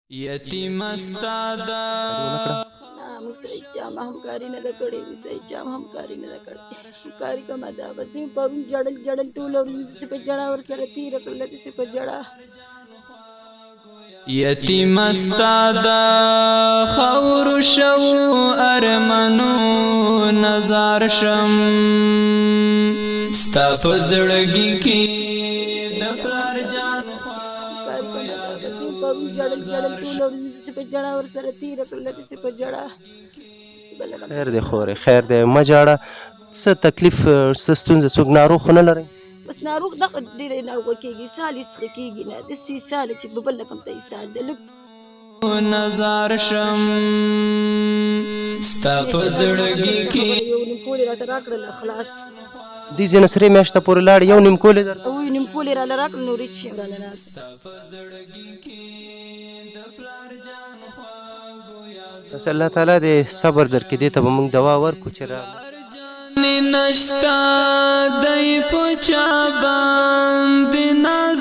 یتیمه ستا د نه، موږ سره هیچا هم همکاري نه ده کړې، موږ سره هیچا هم همکاري نه ده کړې. همکاري کومه ده؟ بس موږ پرون ژړل ژړل، ټوله ورځ داسې په ژړا ورسره تېره کړله، داسې په ژړا. یتیمه ستا د خاورو شو ارمنو نظر شم، ستا په زړګي کې د پلار جان. همکاري کومه ده؟ بس موږ پرون ژړل ژړل، ټوله ورځ داسې په ژړا ورسره تېره کړله، داسې په ژړا. بله خیر دی خورې، خیر دی، مه ژاړه. څه تکلیف، څه ستونزه؟ څوک ناروغ خو نه لرئ؟ بس ناروغ دغه ډېری ناروغه کېږي، سال یې څخه کېږي نه، داسې سال چې په بل رقم ته یې سال دی لږ. نظر شم، ستا په زړګي کې یو نیم کولې راته راکړله، خلاص. دې ځای نه سرې میاشته پورې لاړ، یو نیم کولې درته او یو نیم کولې راله راکړل، نور هېڅ شی هم راله نه راکړل. ستا په زړګي کې د پلار جان خواږو یاد. بس الله تعالی دې صبر درکړي، دې ته به موږ دوا ورکړو چې را نشتا دی په چا باندې ناز